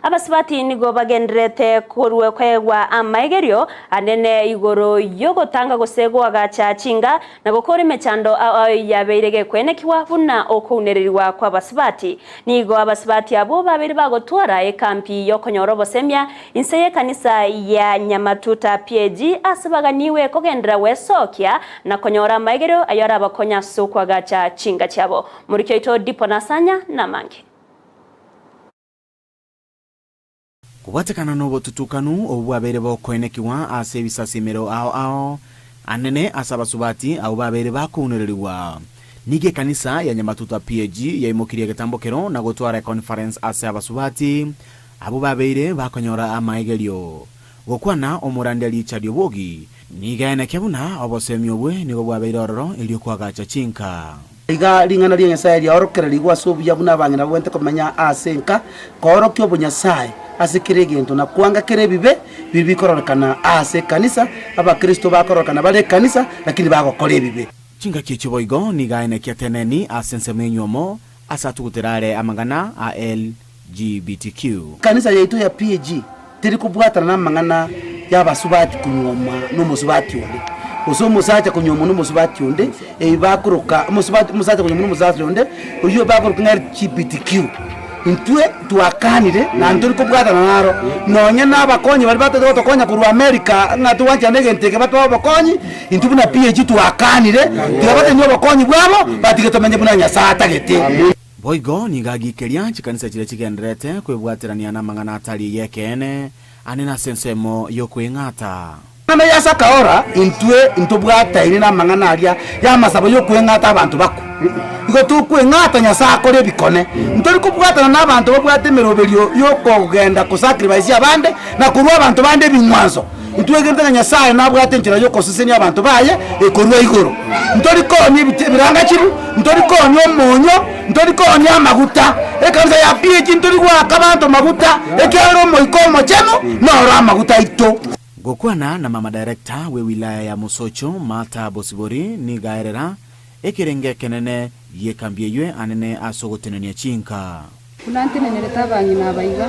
Abasubati nigo bagendererete korwa koegwa amaegerio anene igoro y'ogotanga gose goagacha chinga na gokora emechando ao ao yabeire gekwenekigwa buna okounererigwa kw'abasubati. Nigo abasubati abwo babeire bagotwara ekampi y'okonyora obosemia inse y'ekanisa ya Nyamatuta PAG ase baganiwe kogenderera gwesokia na konyora amaegerio ayio arabakonye ase okoagacha chinga chiabo. Moriki oito Dipo Nasanya namange. Kobwatekana nobotutukanu obwo bwabeire bokoenekigwa ase ebisasimero ao ao, anene ase abasubati abwo babeire bakounererigwa. Nigo ekanisa ya Nyamatuta PAG yaimokirie egetambokero na gotwara econference ase abasubati abwo babeire bakonyora amaegerio. Gokwana omorandia Richard Obwogi, nigo aenekia buna obosemi obwe nigo bwabeire ororo erio koagacha chinka. Iga ring'ana ria Nyasae riaorokererigwe ase obuya buna abang'ina bagwenerete komenya ase enka, koorokia obonyasae ase kera egento, na kwanga kera ebibe biria bikororekana ase ekanisa, abakristo bakororekana bare ekanisa lakini bagokora ebibe. Chingaki echio boigo nigo aenekia teneni ase ensemo enywomo ase atugutera are amang'ana a LGBTQ. Ekanisa yaito ya PAG teri kobwatana namang'ana y'abasubati konyuoma nomosubati onde, gose omosacha konyuomwa nomosubati onde, ebi bakoroka omosubati omosacha konyuomwa nomosacha onde, oyio bakoroka ng'a LGBTQ. Intwe twakanire naende tori kobwatana naro, nonye na abakonyi baria batagete gotokonya korwa America ng'a togwanchane egento eke batoe obokonyi, intwe buna PAG twakanire, tiga batenywe obokonyi bwabo, batige tomenye buna Nyasaye atagete. Boigo nigo agikeria chikanisa chiria chigendererete kwebwaterania namang'ana atari y'ekeene, ane nase ensemo y'okweng'ata. Amang'ana y'ase akaora, intwe ntobwataine namang'ana aria y'amasabo y'okweng'ata abanto bakwe. Igo tokweng'ata Nyasae akore ebikone. Ntori kobwatana nabanto babwate emeroberio y'okogenda kosacrifice abande na korua abanto bande ebing'wanso. Ntwegenete ng'a Nyasae nabwate enchera y'okosesenia abanto baye ekorua igoro. Ntori koonia ebirangachiru, ntori koonia omonyo, ntori koonia amaguta. Ekanisa ya PAG ntori goaka abanto maguta, ekiagera Omoika Omochenu noro amaguta aito. Gokwana na mama director we wilaya ya Mosocho Martha Bosibori nigo aerera ekerengo ekenene gi'ekambi eywe anene ase ogotenenia chinka. Buna ntenenerete abang'ina aba iga,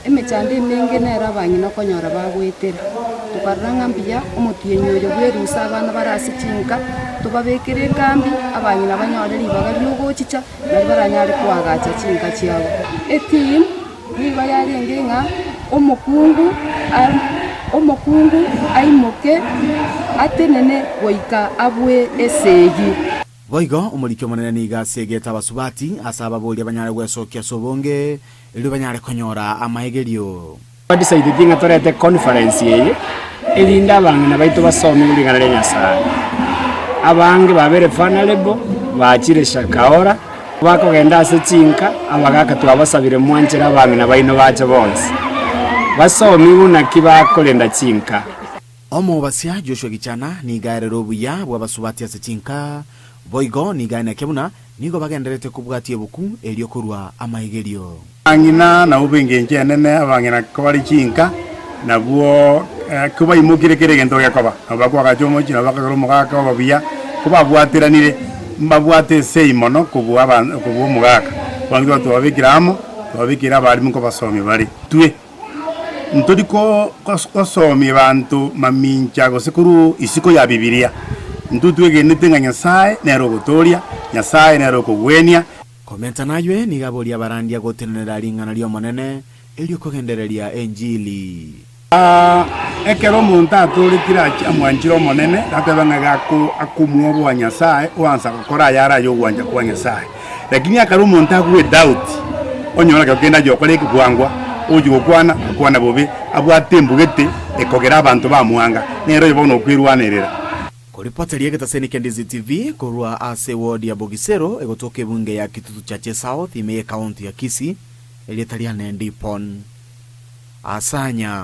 emechando emenge nere abang'ina okonyora bagoetera. Tokarora ng'a mbuya omotienyi oyo bwerusa abana bare ase chinka, tobabekere ekambi, abang'ina banyore ribaga riogochicha, nario baranyare koagacha chinka chiabo. Etheme nigo yarenge ng'a omokungu omokungu aimoke atenene goika abue esegi. Boigo omoriki omonene nigo asegete abasubati ase ababoria banyare gwesokia ase obonge, erio banyare konyora amaegerio. Twadecideti ng'a torete conference eye erinde abang'ina baito basome ring'ana ria Nyasaye. Abange babere vulnerable, bachire Shakahola, bakogenda ase chinka, abagaka twabasabire mwanchere abang'ina baino bache bonsi, basomigwe naki bakorenda chinka. Omobasia Joshua Gichana nigo aerere obuya bw'abasubati ase chinka, boigo nigo aenekia buna nigo bagendererete kobwatia ebuku erio korwa amaigerio. Abang'ina nabwo b'engencho enene, abang'ina kobare chinka, nabwo kobaimokire kera egento gekoba, nabo bakoagacha omochie, nabo bakagera omogaka oba buya, kobabwateranire, mbabwate esegi mono kobua aba kobua omogaka. Bono nigo twababekire amo, twababekire abalimu nkobasomia bare. Twe. Ntori gosomia abanto mamincha gose korwa isiko ya Bibilia. Intwe twegenete ng'a Nyasae nere ogotooria, Nyasae nere okogwenia. Komenta naywe nigo aboria abarandia gotenenera ring'ana ri'Omonene, erio kogendereria enchili. Ekero omonto atoorekire amwanchire Omonene, tateba ng'a iga akomwoboa Nyasae, oansa gokora ayare ay'ogwancha kwa Nyasae. Lakini akare omonto agwe doubt, onyore ekero kende aye okore ekegwangwa, ogochia gokwana, akwana bobe, abwate embugete ekogera abanto bamwanga, nere oyo bono okwerwanerera. Koripoteria egetaseni kia Ndizi TV korwa ase eward ya Bogisero egotoka ebunge ya Kitutu Chache South ime ye county ya Kisii, erieta riane Ndipon Asanya.